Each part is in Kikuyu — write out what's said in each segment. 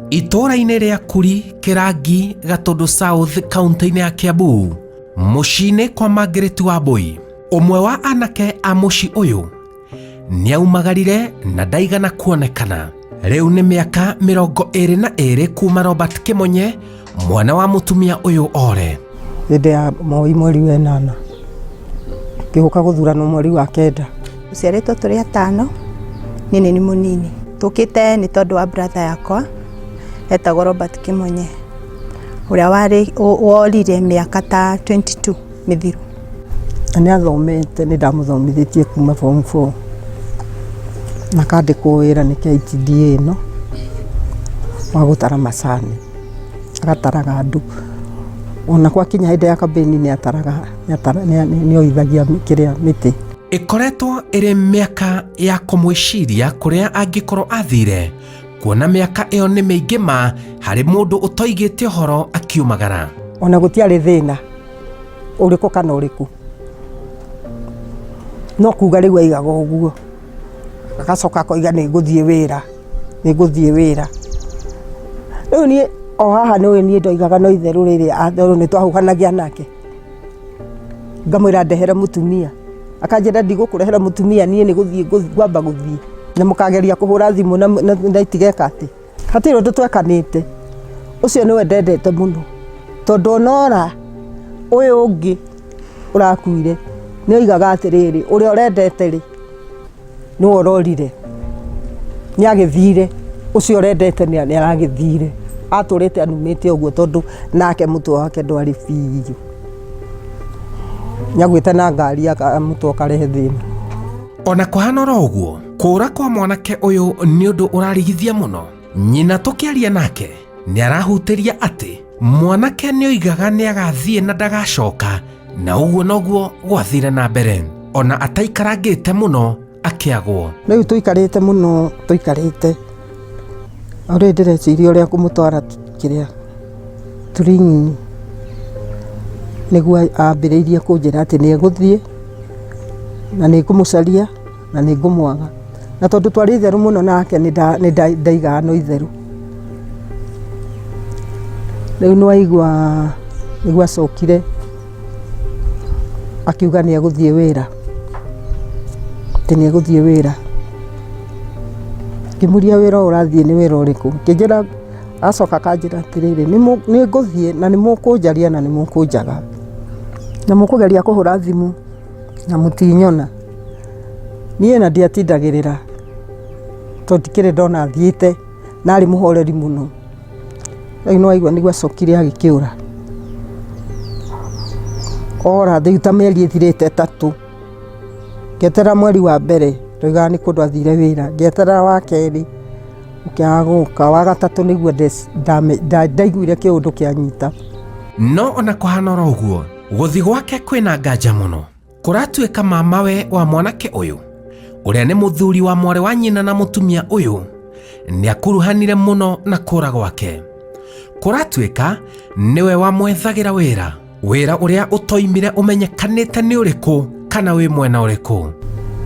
Itũũra-inĩ rĩa Kuri, Kĩrangi, Gatũndũ South, kaunti-inĩ ya Kiambu, mũciĩ-inĩ kwa Margaret Wambui, ũmwe wa anake a mũciĩ ũyũ nĩaumagarire na ndaigana kuonekana. Rĩu nĩ mĩaka 22 kuma Robert Kĩmonye, mwana wa mũtumia ũyũ ore. Hĩndĩ ya Moi mweri wa ĩnana ngĩũka gũthurano mweri wa kenda. Tũciarĩtwo tũrĩ atano, niĩ nĩ niĩ mũnini. Tũkĩte nĩ tondũ wa brother yakwa etagwo Robert Kĩmonye ũrĩa warĩ worire mĩaka ta 22 mĩthiru. Na nĩ athomete, nĩ ndamũthomithĩtie kuma form 4 na akandĩkwo wĩra nĩ KTDA ĩno wa gũtara macani, agataraga andũ. Ona gwakinya hĩndĩ ya kambĩini nĩ ataraga, nĩ oithagia kĩrĩa mĩtĩ. Ĩkoretwo ĩrĩ mĩaka ya kũmwĩciria kũrĩa angĩkorwo athire, kuona mĩaka ĩyo nĩ mĩingĩ ma harĩ mũndũ ũtoigĩte ũhoro akiumagara. Ona gũtiarĩ thĩna ũrĩkũ kana ũrĩkũ, no kuga rĩu aigaga ũguo, agacoka akoiga nĩ ngũthiĩ wĩra, nĩ ngũthiĩ wĩra. Rĩu niĩ o haha nĩ ũĩ niĩ ndoigaga no itherũ rĩrĩ tondũ nĩ twahuhanagia nake, ngamwĩra ndehere mũtumia, akanjĩra ndigũkũrehera mũtumia niĩ nĩ gũthiĩ ngwamba gũthiĩ, na mũkageria kũhũra thimũ na itigeka atĩ. Hatirĩ ũndũ twekanĩte, ũcio nĩwe ndendete mũno, tondũ ona ora ũyũ ũngĩ ũrakuire nĩ oigaga atĩrĩrĩ, ũrĩa ũrendete rĩ, nĩwe ũrorire, nĩ agĩthire, ũcio ũrendete nĩ aragĩthire, atũrĩte anumĩte ũguo tondũ nake mũtwe wake ndwarĩ biũ, nĩ agwĩte na ngari mũtwe ũkarehe thĩna. Ona kũhana oro ũguo, kũũra kwa mwanake ũyũ nĩ ũndũ ũrarigithia mũno. Nyina tũkĩaria nake nĩ arahutĩria atĩ mwanake nĩ oigaga nĩ agathiĩ na ndagacoka, na ũguo noguo gwathire na mbere ona ataikarangĩte mũno akĩagwo. Rĩu tũikarĩte mũno tũikarĩte, o rĩu ndĩreciria ũrĩa ngũmũtwara kĩrĩa Turingi nĩguo ambĩrĩirie kũnjĩra atĩ nĩ egũthiĩ na nĩ ngũmũcaria na nĩ ngũmwaga. Na tondũ twarĩ itherũ mũno nake nĩ ndaigaga no itherũ. Rĩu nĩ waigua nĩguo acokire akiuga nĩ egũthiĩ wĩra, atĩ nĩ egũthiĩ wĩra. Ngĩmũria wĩra ũyũ ũrathiĩ nĩ wĩra ũrĩkũ, akĩnjĩra Acoka akanjĩra atĩrĩrĩ, nĩ ngũthiĩ na nĩ mũkũnjaria na nĩ mũkũnjaga, na mũkũgeria kũhũra thimũ na mũtinyona. Niĩ ona ndiatindagĩrĩra tondũ ndikĩrĩ ndona athiĩte na arĩ mũhoreri mũno. Rĩu nĩ waigua nĩguo acokire agĩkĩũra. Ora rĩu ta mĩeri ĩthirĩte ĩtatũ, ngĩeterera mweri wa mbere ndoigaga nĩ kũndũ athire wĩra, ngĩeterera wa kerĩ. Ũkĩaga gũka wa gatatũ nĩguo ndaiguire kĩũndũ kĩanyita. No ona kũhana oro ũguo, gũthi gwake kwĩna nganja mũno. Kũratuĩka mamawe wa mwanake ũyũ, ũrĩa nĩ mũthuri wa mwarĩ wa nyina na mũtumia ũyũ, nĩakuruhanire mũno na kũra gwake. Kũratuĩka nĩwe wamwethagĩra wĩra. Wĩra ũrĩa ũtoimire ũmenyekanĩte nĩ ũrĩkũ kana wĩ mwena ũrĩkũ?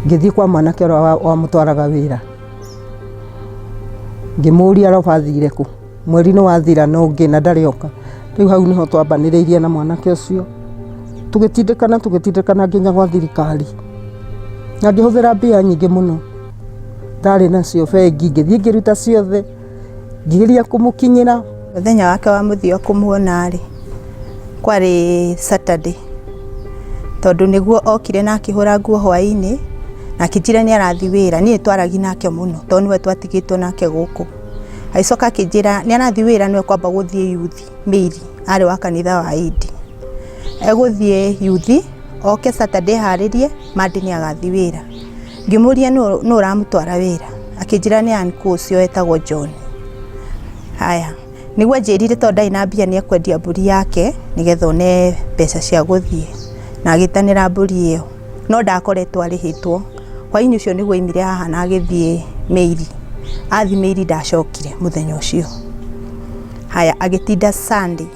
Ngĩthiĩ kwa mwanake ũrĩa wamũtwaraga wĩra, ngĩmũria Roba athire kũ, mweri nĩ wathira na ũngĩ na ndarĩ oka. Rĩu hau nĩho twambanĩrĩirie na mwanake ũcio, tũgĩtindĩkana tũgĩtindĩkana nginya gwa thirikari, na ngĩhũthĩra mbia nyingĩ mũno ndarĩ nacio bengi, ngĩthiĩ ngĩruta ciothe. Ngĩgeria kũmũkinyĩra. Mũthenya wake wa mũthia kũmuona rĩ, kwarĩ Saturday, tondũ nĩguo okire na akĩhũra nguo hwainĩ, na akĩnjĩra nĩ arathiĩ wĩra, niĩ nĩtwaragia nake mũno tondũ nĩwe twatigĩtwo nake gũkũ. Agĩcoka akĩnjĩra nĩ arathiĩ wĩra no ekwamba gũthiĩ yuthi mĩiri, arĩ wa kanitha wa Indi. Egũthiĩ yuthi, oke Saturday eharĩrie, Monday nĩ agathiĩ wĩra. Ngĩmũria nũ ũramũtwara wĩra, akĩnjĩra nĩ uncle ũcio wetagwo John. Haya, nĩguo anjĩrire tondũ ndarĩ na mbia nĩ ekwendia mbũri yake nĩgetha one mbeca cia gũthiĩ, na agĩtanĩra mbũri ĩyo, no ndakoretwo arĩhĩtwo. Hwainĩ ũcio nĩguo aumire haha na agĩthiĩ mĩiri, athiĩ mĩiri ndacokire mũthenya ũcio. Haya, agĩtinda Sunday,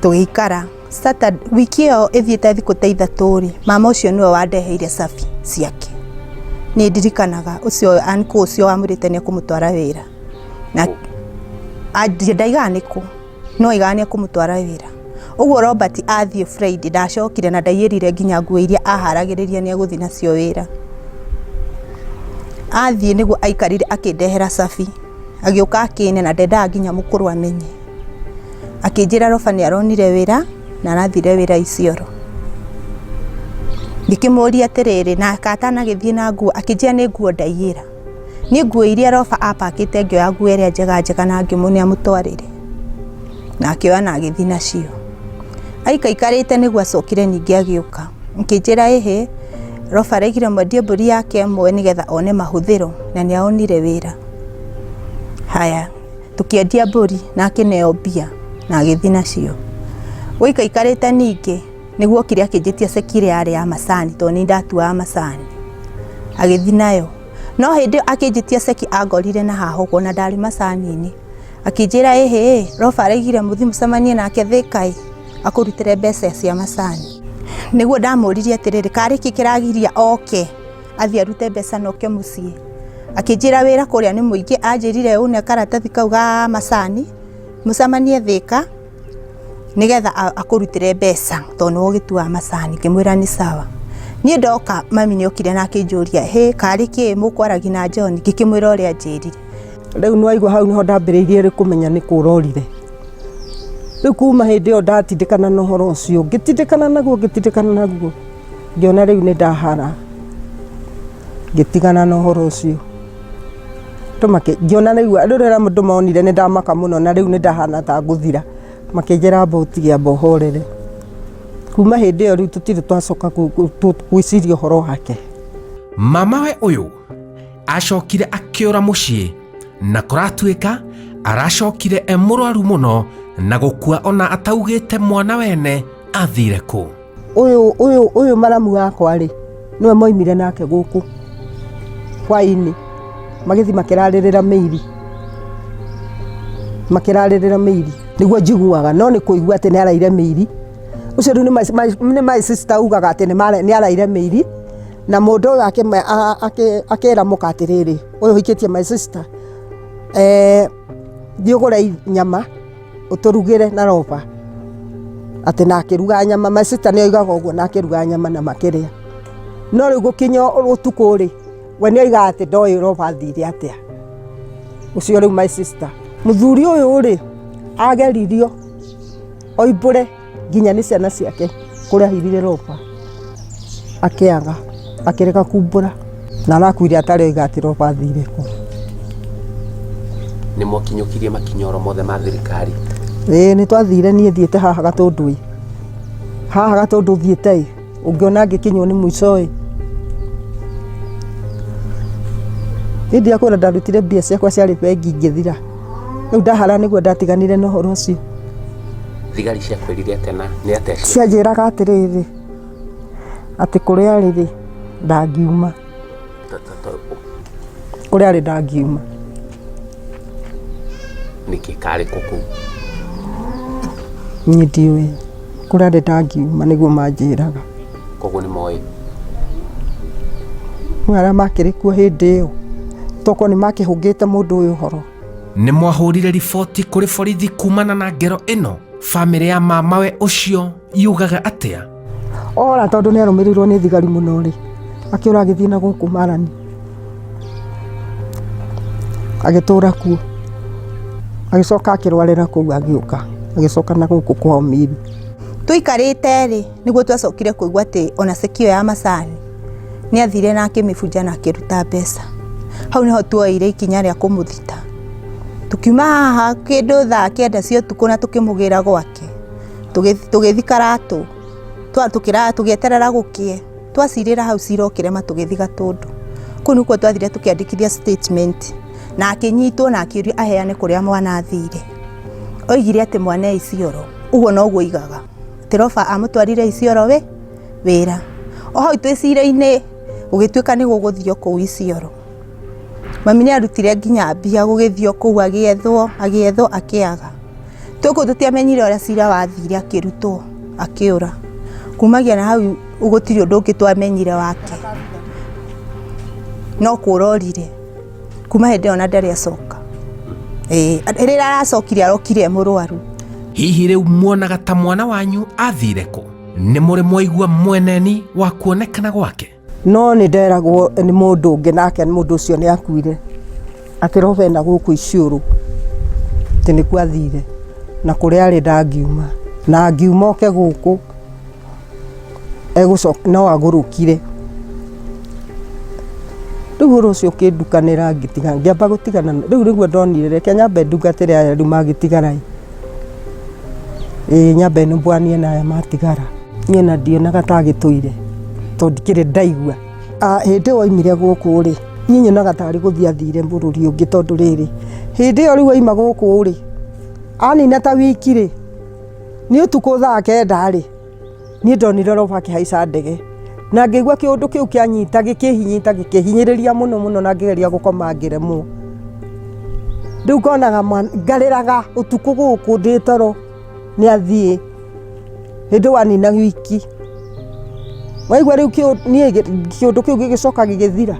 tũgĩikara. Saturday, wiki ĩyo ĩthiĩte thikũ ta ithatũ rĩ, mama ũcio nĩwe wandeheire cabi ciake. Nĩ ndirikanaga ũcio uncle ũcio wamwĩrĩte nĩ ekũmũtwara wĩra. Na Ndaigaga nĩ kũ, no aigaga nĩ ekũmũtwara wĩra. Ũguo Robert athiĩ Friday ndacokire na ndaiyĩrire nginya nguo iria aharagĩrĩria nĩ egũthiĩ nacio wĩra. Athiĩ nĩguo aikarire akĩndehera cabi, agĩũka akĩne na ndendaga nginya mũkũrũ amenye. Akĩnjĩra Roba nĩ aronire wĩra na arathire wĩra Isiolo. Ngĩkĩmũria atĩrĩrĩ, na atanagĩthiĩ na nguo, akĩnjĩra nĩ nguo ndaiyĩra. Niĩ nguo iria Roba apakĩte ngĩoya nguo ĩrĩa njega njega na ngĩmũne amũtwarĩre. Na akĩoya na agĩthiĩ nacio. Aikaikarĩte nĩguo acokire ningĩ agĩũka. Akĩnjĩra ĩhĩ, Roba araigire mwendie mbũri yake ĩmwe nĩgetha one mahũthĩro na nĩ aonire wĩra. Haya, tũkĩendia mbũri na akĩneo mbia na agĩthiĩ nacio. Gũikaikarĩte ningĩ, nĩguo okire akĩnjĩtia ceki ĩrĩa yarĩ ya macani tondũ nĩ ndatuaga macani, agĩthiĩ nayo. No hĩndĩ ĩyo akĩnjĩtia ceki angorire na haha ũguo na ndarĩ macani-inĩ. Akĩnjĩra ĩhĩ, Roba araigire mũthiĩ mũcemanie nake Thĩka ĩ, akũrutĩre mbeca cia macani. Nĩguo ndamũririe atĩrĩrĩ, karĩ kĩ kĩragiria oke athiĩ arute mbeca na oke mũciĩ? Akĩnjĩra wĩra kũrĩa nĩ mũingĩ, anjĩrire ũne karatathi kau ga macani, mũcemanie Thĩka, nĩgetha akũrutĩre mbeca tondũ nĩwe ũgĩtuaga macani. Ngĩmwĩra nĩ sawa. Niĩ ndoka mami nĩ okire na akĩnjũria, hĩ karĩ kĩ mũkwaragia na John? Ngĩkĩmwĩra ũrĩa anjĩrire. Rĩu nĩ waigua hau nĩho ndambĩrĩirie rĩu kũmenya nĩ kũra orire. Rĩu kuma hĩndĩ ĩyo ndatindĩkana na ũhoro ũcio, ngĩtindĩkana naguo ngĩtindĩkana naguo, ngĩona rĩu nĩ ndahara, ngĩtigana na ũhoro ũcio. Ngĩona rĩu rĩrĩa andũ monire nĩ ndamaka mũno na rĩu nĩ ndahana ta ngũthira, makĩnjĩra amba ũtige amba ũhorere. Kuma hĩndĩ ĩyo rĩu tũtirĩ twacoka gwĩciria ũhoro wake. Mamawe ũyũ acokire akĩũra mũciĩ na kũratuĩka aracokire e mũrwaru mũno na gũkua ona ataugĩte mwana wene athire kũ. Ũyũ ũyũ ũyũ maramu wakwa rĩ, nĩwe moimire nake gũkũ hwainĩ, magĩthiĩ makĩrarĩrĩra mĩiri, makĩrarĩrĩra mĩiri, nĩguo njiguaga, no nĩ kũigua atĩ nĩ araire mĩiri, ũcio rĩu nĩ my sister ugaga atĩ nĩ araire mĩiri, na mũndũ ũyũ akĩra mũka atĩrĩrĩ, ũyũ ũhikĩtie my sister, thiĩ ũgũre nyama ũtũrugĩre na roba, atĩ na akĩruga nyama, my sister nĩ oigaga ũguo na akĩruga nyama na makĩrĩa. No rĩu gũkinya ũtukũ rĩ, we nĩ oigaga atĩ ndoĩ roba athire atĩa, ũcio rĩu my sister. Mũthuri ũyũ rĩ, ageririo oimbũre nginya nĩ ciana ciake kũrĩa ahithire roba, akĩaga, akĩrega kumbũra na arakuire atarĩ oiga atĩ roba athire kũ. Nĩ mwakinyũkirie makinya oro mothe ma thirikari? Ĩĩ nĩ twathire niĩ thiĩte haha Gatũndũ ĩ, haha Gatũndũ thiĩte ĩ, ũngĩona ngĩkinywo nĩ mũico ĩ. Niĩ ndiakwĩra ndarutire mbia ciakwa ciarĩ bengi ngĩthira, rĩu ndahara nĩguo ndatiganire na ũhoro ũcio. Thigari ciakwĩrire atĩa na nĩ atĩa Cianjĩraga atĩrĩrĩ, atĩ kũrĩa arĩ rĩ, ndangiuma. Kũrĩa arĩ ndangiuma. Nĩkĩ karĩ kũ kũu? Niĩ ndiũĩ. Kũrĩa arĩ ndangiuma nĩguo manjĩraga. Koguo nĩ moĩ? Nĩ arĩa makĩrĩ kuo hĩndĩ ĩyo, tokorwo nĩ makĩhũngĩte mũndũ ũyũ ũhoro. Nĩ mwahũrire riboti kũrĩ borithi kumana na ngero ĩno? Bamĩrĩ ya mamawe ũcio yugaga atĩa? Ora tondũ nĩ arũmĩrĩirwo nĩ thigari mũno rĩ, akĩũra agĩthiĩ na gũkũ Marani, agĩtũra kuo, agĩcoka akĩrwarĩra kũu agĩũka, agĩcoka na gũkũ kwao Mĩrũ. Tũikarĩte rĩ, nĩguo twacokire kũigua atĩ ona ceki ĩyo ya macani nĩ athire na akĩmĩbunja na akĩruta mbeca. Hau nĩho tuoire ikinya rĩa kũmũthita. Tũkiuma haha kĩndũ thaa kenda cia ũtukũ na tũkĩmũgĩra gwake, tũgĩthiĩ Karatũ, tũgĩeterera gũkĩe. Twacirĩra hau cira ũkĩrema tũgĩthiĩ Gatũndũ. Kũu nĩkuo twathire tũkĩandĩkithia statement na akĩnyitwo na akĩũrio aheane kũrĩa mwana athire. Oigire atĩ mwana e Isiolo, ũguo noguo oigaga. Atĩ Roba amũtwarire Isiolo wĩra. O hau twĩ cira-inĩ gũgĩtuĩka nĩ gũgũthio kũu Isiolo. Mami nĩ arutire nginya mbia gũgĩthio kũu agĩethwo, agĩethwo akĩaga. Twĩ kũu tũtiamenyire ũrĩa cira wathire akĩrutwo akĩũra. Kumagia na hau gũtirĩ ũndũ ũngĩ twamenyire wake. No kũra orire. Kuma hĩndĩ ĩyo ona ndarĩ acoka. Ĩĩ, rĩrĩa aracokire arokire e mũrwaru. Hihi rĩu muonaga ta mwana wanyu athire kũ? Nĩ mũrĩ mwaigua mweneni wa kuonekana gwake? No nĩ nderagwo nĩ mũndũ ũngĩ nake mũndũ ũcio nĩ akuire atĩ Roba ena gũkũ Isiolo, atĩ nĩkuo athire na kũrĩa arĩ ndangiuma, na angiuma oke gũkũ egũcoka no agũrũkire. Rĩu ũhoro ũcio ũkĩndukanĩra ngĩtiga ngĩamba gũtigana rĩu nĩguo ndonire reke nyambe ndungatĩre aya rĩu magĩtigara ĩ, ĩĩ nyambe nũmbwanie na aya matigara. Niĩ ona ndionaga ta agĩtũire tondũ ndikĩrĩ ndaigua. Hĩndĩ ĩyo aumire gũkũ rĩ, niĩ nyonaga tarĩ gũthiĩ athire bũrũri ũngĩ tondũ rĩrĩ, hĩndĩ ĩyo rĩu auma gũkũ rĩ, anina ta wiki rĩ, nĩ ũtukũ thaa kenda rĩ, niĩ ndonire Roba akĩhaica ndege na ngĩigua kĩũndũ kĩu kĩanyita gĩkĩhinyita gĩkĩhinyĩrĩria mũno mũno na ngĩgeria gũkoma ngĩremwo. Rĩu ngonaga ngarĩraga ũtukũ gũkũ ndĩ toro nĩ athiĩ, hĩndĩ ĩyo anina wiki. Waigua rĩu niĩ kĩũndũ kĩu gĩgĩcoka gĩgĩthira.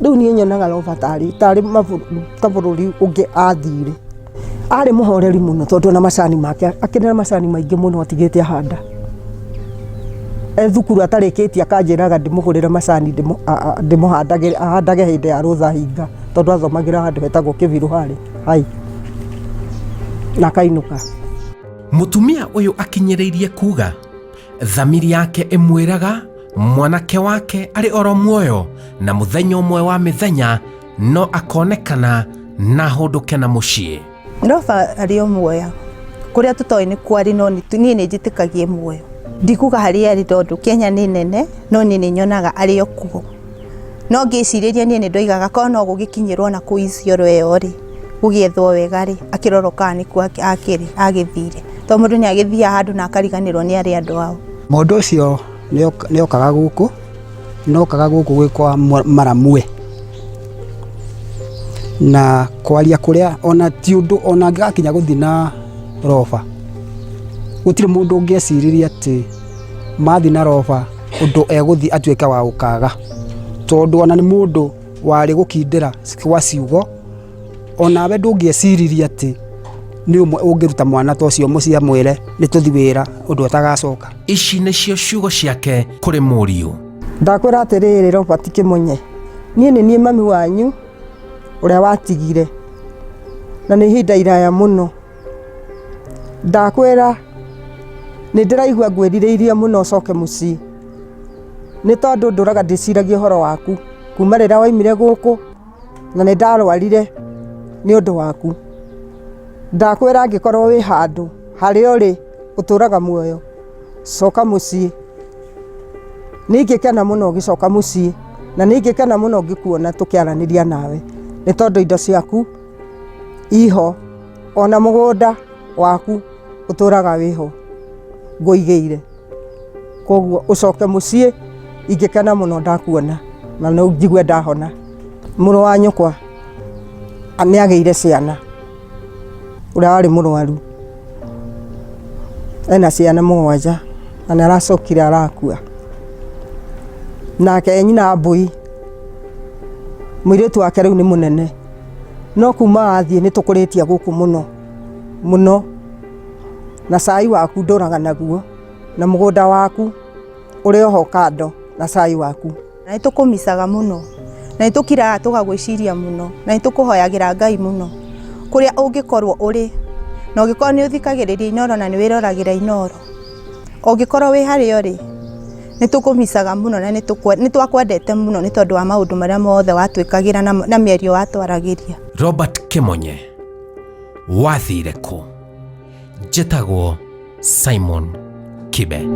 Rĩu niĩ nyonaga Roba tarĩ ta bũrũri ũngĩ athire. Arĩ mũhoreri mũno tondũ ona macani make akĩrĩ na macani maingĩ mũno atigĩte ahanda. E thukuru atarĩkĩtie akanjĩraga ndĩmũgũrĩre macani ndĩmũhandagĩre ahandage hĩndĩ ya rũtha hinga tondũ athomagĩra handũ hetagwo Kĩbirũ harĩa high na akainũka. Mũtumia ũyũ akinyĩrĩirie kuga thamiri yake ĩmwĩraga mwanake wake arĩ oro muoyo na mũthenya ũmwe wa mĩthenya no akonekana na ahũndũke na mũciĩ. Roba arĩ o muoyo kũrĩa tũtoĩ nĩ kwarĩ no niĩ nĩ njĩtĩkagia muoyo. Ndikuga harĩa arĩ tondũ Kenya nĩ nene no niĩ nĩ nyonaga arĩ o kuo. No ngĩcirĩria niĩ nĩ ndoigaga korwo no gũgĩkinyĩrwo na kũu Isiolo ĩyo rĩ, gũgĩethwo wega rĩ, akĩrorwo kana nĩkuo akĩrĩ agĩthire. Tondũ mũndũ nĩ agĩthiaga handũ na akariganĩrwo nĩ arĩa andũ ao. Mũndũ ũcio nĩ okaga gũkũ, nĩ okaga gũkũ gwĩ kwa maramwe. Na kwaria kũrĩa ona ti ũndũ ona angĩgakinya gũthiĩ na roba, gũtirĩ mũndũ ũngĩeciririe atĩ mathiĩ na roba ũndũ egũthiĩ atuĩke wa gũkaga. Tondũ ona nĩ mũndũ warĩ gũkindĩra gwa ciugo, onawe ndũngĩeciririe atĩ nĩ ũmwe ũngĩruta mwana ta ũcio mũciĩ amwĩre nĩ tũthiĩ wĩra ũndũ atagacoka. Ici nĩcio ciugo ciake kũrĩ mũriũ. Ndakwĩra atĩrĩrĩ Robert Kĩmunye, niĩ nĩ niĩ mami wanyu ũrĩa watigire, na nĩ ihinda iraya mũno. Ndakwĩra nĩ ndĩraigua ngwĩrirĩirie mũno ũcoke mũciĩ, nĩ tondũ ndũraga ndĩciragia ũhoro waku kuma rĩrĩa waumire gũkũ na nĩ ndarwarire nĩ ũndũ waku. Ndakwĩra angĩkorwo wĩ handũ harĩa ũrĩ ũtũraga muoyo, coka mũciĩ. Nĩ ingĩkena mũno ũgĩcoka mũciĩ na nĩ ingĩkena mũno ngĩkuona tũkĩaranĩria nawe, nĩ tondũ indo ciaku iho ona mũgũnda waku ũtũraga wĩho ngũigĩire. Koguo ũcoke mũciĩ ingĩkena mũno ndakuona na no njigue ndahona. Mũrũ wa nyũkwa nĩ agĩire ciana ũrĩa warĩ mũrwaru, ena ciana mũgwanja na nĩ aracokire arakua. Nake nyina wa mbũi mũirĩtu wake rĩu nĩ mũnene, no kuma athiĩ nĩ tũkũrĩtie gũkũ mũno mũno, na cai waku ndũraga naguo, na mũgũnda waku ũrĩ oho kando na cai waku. Na nĩ tũkũmicaga mũno, na nĩ tũkiraga tũgagwĩciria mũno, na nĩ tũkũhoyagĩra Ngai mũno, kũrĩa ũngĩkorwo ũrĩ, na ũngĩkorwo nĩ ũthikagĩrĩria Inooro na nĩ wĩroragĩra Inooro, ũngĩkorwo wĩ harĩa ũrĩ, nĩ tũkũmicaga mũno na nĩ twakwendete mũno nĩ tondũ wa maũndũ marĩa mothe watwĩkagĩra na mĩario watwaragĩria. Robert Kĩmonye, wathire kũ? Njĩtagwo Simon Kibe.